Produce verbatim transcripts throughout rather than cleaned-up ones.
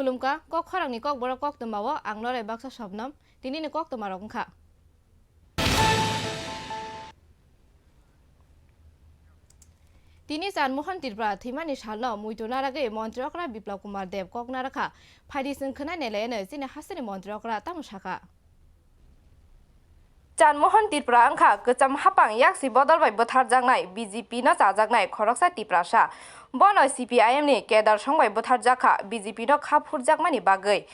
Khulumkha, kok khorangni kokborok koktwmao ang Norai Baksa Sobnam, tinini koktwmarok wngkha. Tini Chan Mohan Tripura thwimani salno muitu naragwi Montri Okra Biplab Kumar Deb kok narakha. Phaidi chwng khwnai nailaino chini hasteni Montri Okra tamo sakha. Chan Mohan Tripura wngkha kwcham hapang yaksi bodol bai bwtharjaknai B J P no chajaknai khoroksa Tiprasa. Bono C P I M ni kedar song bai bwtharjakha, B J P no kha phurjakmani bagwi.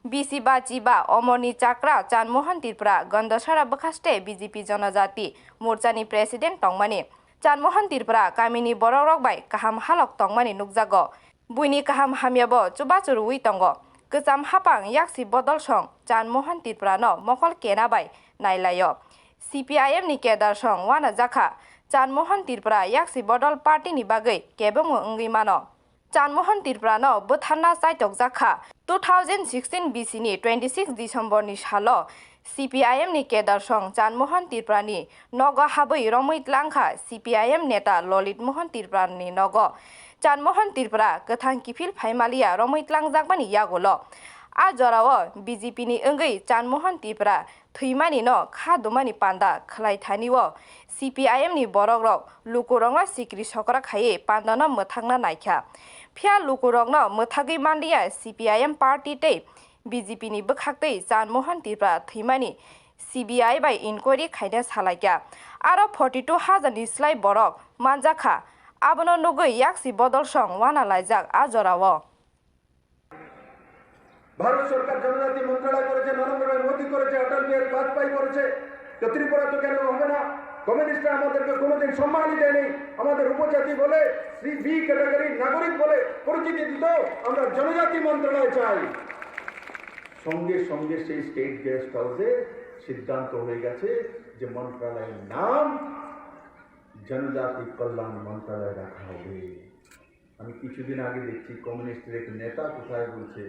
Bisi ba chiba omorni chakra Chan Mohan Tripura Gondosara bwkhaste B J P Jonojati Morchani President tongmani. Chan Mohan Tripura kamini borokrok bai kaham halok tongmani nukjago. Buini kaham hamyabo chubachu rwui tongo. Kwcham hapang yaksi bodol song Chan Mohan Tripurano mokol kena bai nailaio. C P I M ni kedar song wanajakha. Chan Mohan Tripura yaksi bodol party ni bagwi kebengmo wngwi mano. Chan Mohan Tripurano bwtharna chaitokjakha. Two thousand sixteen B C ni twenty six December ni salo C P I M ni kedar song Chan Mohan Tripurani nogo habwi romwi tlangkha C P I M neta Lolit Mohan Tripurani nogo. Chan Mohan Tripura kwthang kiphil phaimaliya romwi tlangjakmani yagulo. A jorao B J P ni wngwi Chan Mohan Tripura thwimani no kha dumani panda khwlai thani o C P I M ni borok rok lukurok no sikri sokra khaiwi panda no mwthakna naikha. Phiya lukurok no mwthagwi manliya C P I M party tei B J P ni bwkhaktwi Chan Mohan Tripura thwimani C B I bai inquiry khaina salaikha. Aro forty two hajar ni slai borok manjakha. Abono nugwi yaksi bodol song wana laijak a jorao. Bharat সরকার জনজাতি মন্ত্রণালয় করেছে, নরেন্দ্র ভাই মোদী করেছে, অটল বিহারী বাজপেয়ী করেছে, তো ত্রিপুরা তো কেন হবে না? কমিউনিস্টরা আমাদেরকে কোনোদিন সম্মানই দেয়নি। আমাদের উপজাতি বলে, সি বি ক্যাটাগরির নাগরিক বলে পরিচিতি দিত। আমরা জনজাতি মন্ত্রণালয় চাই। সঙ্গে সঙ্গে সেই স্টেট গেস্ট হাউসে সিদ্ধান্ত হয়ে গেছে যে মন্ত্রণালয়ের নাম জনজাতি কল্যাণ মন্ত্রণালয় রাখা হবে। আমি কিছুদিন আগে দেখছি কমিউনিস্টের এক নেতা কোথায় বলছে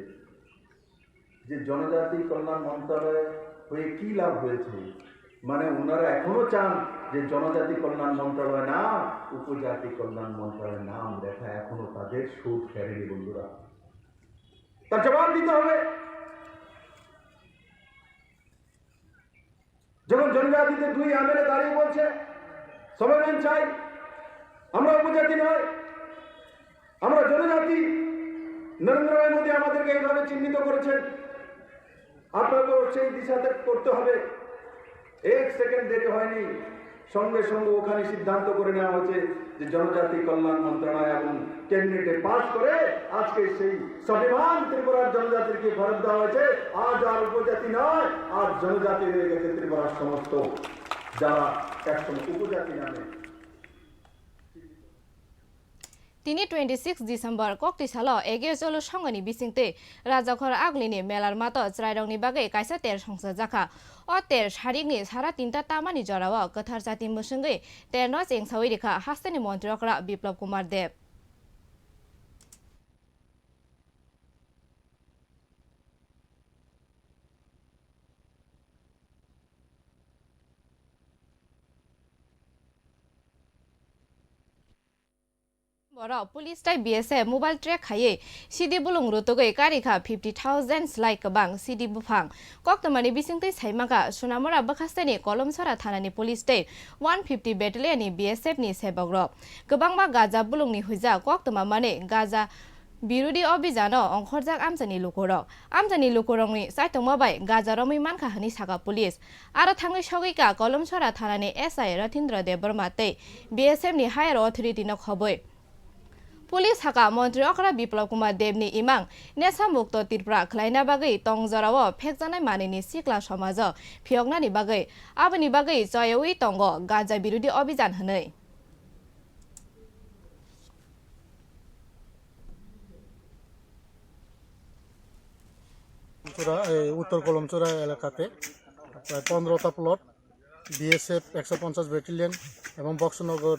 যে জনজাতি কল্যাণ মন্ত্রণালয় হয়ে কি লাভ হয়েছে? মানে ওনারা এখনো চান যে জনজাতি কল্যাণ মন্ত্রণালয় না, উপজাতি কল্যাণ মন্ত্রণালয় নাম লেখা এখনো তাদের সুর ফেরেনি বন্ধুরা। তার জবাব দিতে হবে। যখন জনজাতিতে দুই এমএলএ দাঁড়িয়ে বলছে, স্বাভিমান চাই, আমরা উপজাতি নয়, আমরা জনজাতি, নরেন্দ্র ভাই মোদী আমাদেরকে এইভাবে চিহ্নিত করেছেন, আপনাকেও সেই দিশাতে করতে হবে। এক সেকেন্ড দেরি হয়নি, সঙ্গে সঙ্গে ওখানে সিদ্ধান্ত করে নেওয়া হয়েছে যে জনজাতি কল্যাণ মন্ত্রণালয় এবং ক্যাবিনেটে পাস করে আজকে সেই স্বাভিমান ত্রিপুরার জনজাতিকে ফেরত দেওয়া হয়েছে। আজ আর উপজাতি নয়, আজ জনজাতি হয়ে গেছে ত্রিপুরার সমস্ত যারা একসময় উপজাতি নামে। Tini twenty six December kokti salo Egeo Cholo songoni bisingtwi Rajakhor Aglini melar mato chwrairokni bagwi kaisa ter songchajakha. O ter sarikni sara tinta tamani jorao kwthar jati mwswngwi terno chengsawi rikha hasteni montri okra Biplab Kumar Deb. Borok police tei B S F mobile track khaiwi C D bulung rutugwi karikha fifty thousand slai kwbang C D buphang. Koktwmani bisingtwi saimankha Sonamura bwkhasteni Kolomsora thanani police tei one fifty battalion ni B S F ni sebokrok. Kwbangma gaja bulungni huijak koktwma manwi gaja birodi obhijano ongkhorjak amchaini lukurok. Amchaini lukurokni chaitokma bai gaja romwi mankha hwnwi sakha police. Aro thangwi sogwi ka Kolomsora thanani S I Rathindra Debbarma tei B S F ni higher authority no khobwi. Police hakha Montri Okra Biplab Kumar Deb ni imang Nesa Mukto Tripura khwlaina bagwi tong jorao phekjaknai manwini sikla somajo phiyoknani bagwi, aboni bagwi choyawi tongo gaja birodi obhijan hwnwi. চূড়া, এই উত্তর কলমচূড়া এলাকাতে প্রায় পনেরোটা plot BSF একশো পঞ্চাশ ব্যাটালিয়ন এবং বক্সনগর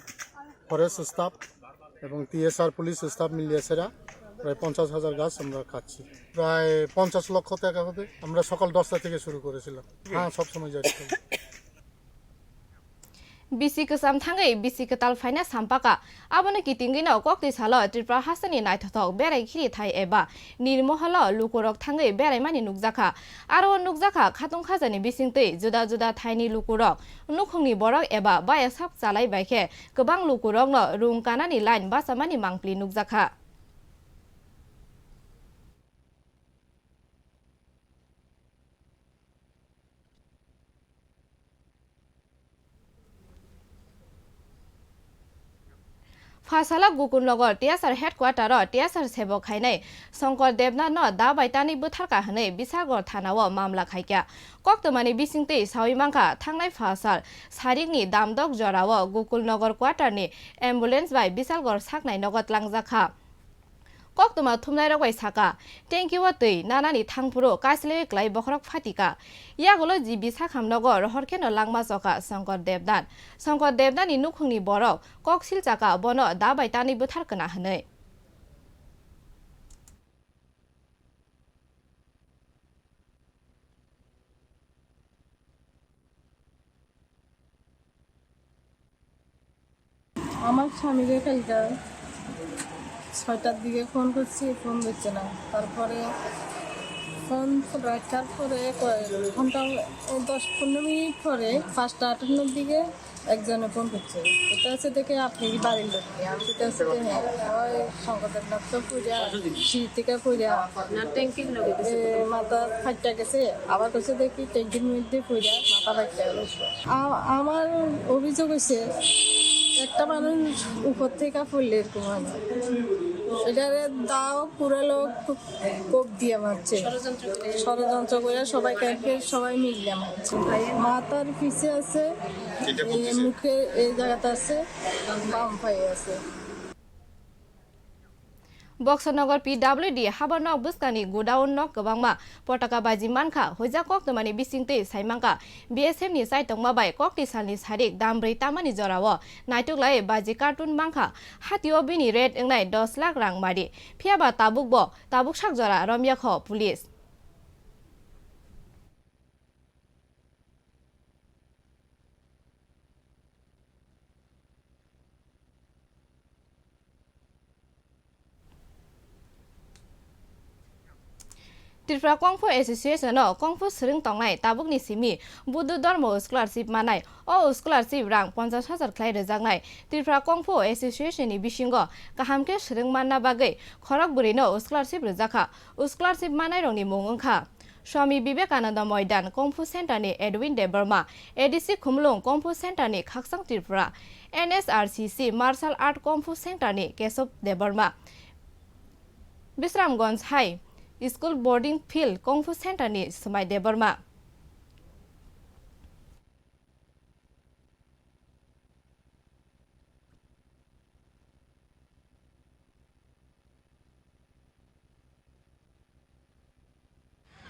ফরেস্ট স্টাফ এবং টিএসআর পুলিশ স্টাফ মিলিয়ে সেরা প্রায় পঞ্চাশ হাজার গাছ আমরা কাটছি। প্রায় পঞ্চাশ লক্ষ টাকা হবে। আমরা সকাল দশটা থেকে শুরু করেছিলাম। হ্যাঁ, সবসময় জারি থাকবে। Bisi kwcham thangwi bisi kwtal phaina sampakha. Abono kitingwino kokti salo Tripura hasteni naithothok berai khiri thai eba Nirmoholo lukurok thangwi beraimani nukjakha. Aro nukjakha khatung khajani bisingtwi juda juda thaini lukurok, nukhungni borok eba bayasak chalai bai khe kwbang lukurokno rung kanani line bachamani mangpli nukjakha. Phasalok Gokulnagar T S R headquarter o T S R sebok khainai Shankar Debnath no da bai tanwi bwtharkha hwnwi Bisalgor thana o mamla khaikha. Koktwmani bisingtwi sawi mankha, thangnai phasal sarikni damdok jora o Gokulnagar quarter ni ambulance bai Bisalgor saknai nogo tlangjakha. Koktwma thumnairok bai sakha, tanki o twi nanani thangphuru kaichilwi klai bokhorok phatikha. Yagulo G B sakham nogo rohor kheno langma chokha Shankar Debnath. Shankar Debnathni nukhungni borok kok silchakha, bono da bai tanwi bwthar kwna hwnwi. আমার স্বামীকে কালকে ছয়টার দিকে ফোন করছি, ফোন ধরছে না। তারপরে ফোন রাখার পরে কয়েক ঘন্টা, দশ পনেরো মিনিট পরে পাঁচটা আটান্নর দিকে একজনে ফোন করছে। এটা হচ্ছে দেখে আপনি কি বাড়ির লোক নি? আমি সেটা হচ্ছে যে হ্যাঁ, ওই শঙ্করদেব নাথ তো পূজা, সিঁড়ি থেকে পূজা। না, ট্যাঙ্কির লগে গেছে। এ, মাথা ফাটটা গেছে, আবার কইছে দেখি ট্যাঙ্কির মধ্যে পড়ে মাথা ফাটটা গেছে। আ-, আমার অভিযোগ হইছে, একটা মানুষ উপর থেকে পড়লে এরকম হয় না। এটারে দাও পুরা লোক কোপ দিয়ে মারছে। ষড়যন্ত্র করে। ষড়যন্ত্র করে সবাই ক্যাম্পের সবাই মিলে মারছে। মাথার পিছে আছে, এ, মুখে এই জায়গাতে আছে, বাম পায়ে আছে। Boxer Nagar P W D habar nok bwskangni godown nok kwbangma potaka baji mankha, huijak koktwmani bisingtwi sai mankha B S F ni chaitokma bai kokti salni sarik dam brwi tamani jorao naituklai baji carton mankha, hatio bini rate wngnai dos lakh rang mari, phiyaba tabukbo tabuk sak jora romyakho police. Tripura Kung Fu Association o Kung Fu swrwng tongnai tabukni simi Buddha Dharma Scholarship manai. O scholarship rang ponchash hajar khlai rwjaknai. Tripura Kung Fu Association ni bisingo kaham khe swrwng manna bagwi khorok bwrwino scholarship rwjakha. Scholarship manairokni mung wngkha Swami Vivekananda Moidan Kung Fu Center ni Edwin Debbarma, A D C Khumulwng Kung Fu Center ni Khaksang Tripura, N S R C C Martial Art Kung Fu Center ni Kesab Debbarma, Bisramganj High School Boarding Field Kung Fu Center ni Swmai Debbarma.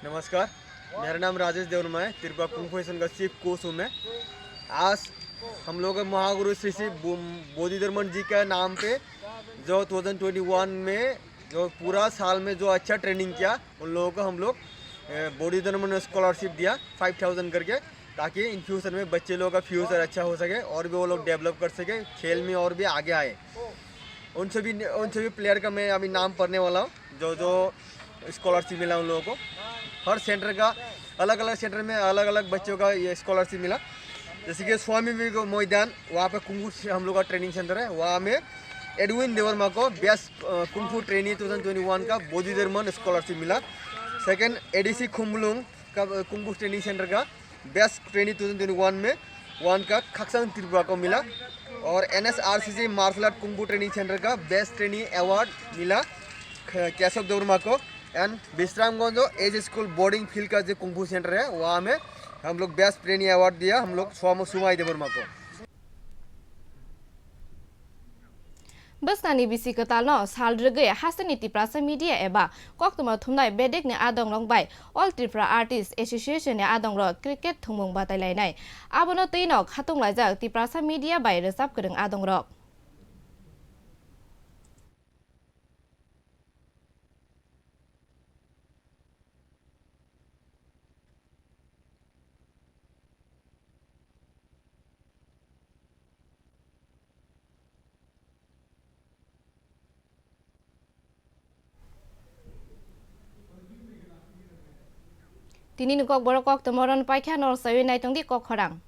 नमस्कार, मेरा नाम राजेश देवनमा है। त्रिपुरा कुंग फू एसोसिएशन का chief coach हूँ मैं। आज हम लोग महागुरु श्री श्री बो-, बोधिधर्मन जी के नाम पे जो ट्वेंटी ट्वेंटी वन में जो पूरा साल में जो अच्छा ट्रेनिंग किया, उन लोगों को हम लोग, ए, बोधिधर्मन स्कॉलरशिप दिया फ़ाइव थाउजेंड करके, ताकि इन फ्यूचर में बच्चे लोगों का फ्यूचर अच्छा हो सके और भी वो लोग डेवलप कर सके, खेल में और भी आगे आए। उन सभी ने, उन सभी प्लेयर का मैं अभी नाम पढ़ने वाला हूँ, जो जो स्कॉलरशिप मिला उन लोगों को। हर सेंटर का, अलग अलग सेंटर में अलग अलग बच्चों का ये स्कॉलरशिप मिला। जैसे कि स्वामी विवेक मैदान, वहाँ पे कुंग फू से हम लोग का ट्रेनिंग सेंटर है, वहाँ में एडविन देवर्मा को best, uh, kung fu trainee twenty twenty one का बोधिधर्मन स्कॉलरशिप मिला। सेकंड, एडीसी खुमलुंग का, अ, कुंग फू ट्रेनिंग सेंटर का best trainee twenty twenty one में वन का खकसांग त्रिपुरा को मिला। और NSRCC martial art kung fu training centre का बेस्ट ट्रेनी अवार्ड मिला ख-, केशव देवर्मा को। And Bishramganj H school boarding field का जो कुंग फू सेंटर है, वहाँ में हम लोग बेस्ट ट्रेनी अवार्ड दिया हम लोग स्वामी सुमाई देवर्मा को। Bwskangni bisi kwtalno sal rwgwi hasteni Tiprasa media eba koktwma thumnai bedekni adongrok bai All Tripura Artists Association ni adongrok cricket thwngmung batailainai. Abono twino khatunglaijak Tiprasa media bai rwchap kwrwng adongrok. Tini ni kokborok koktwma oro no paikha, norok saiwi naitongdi kok khorang.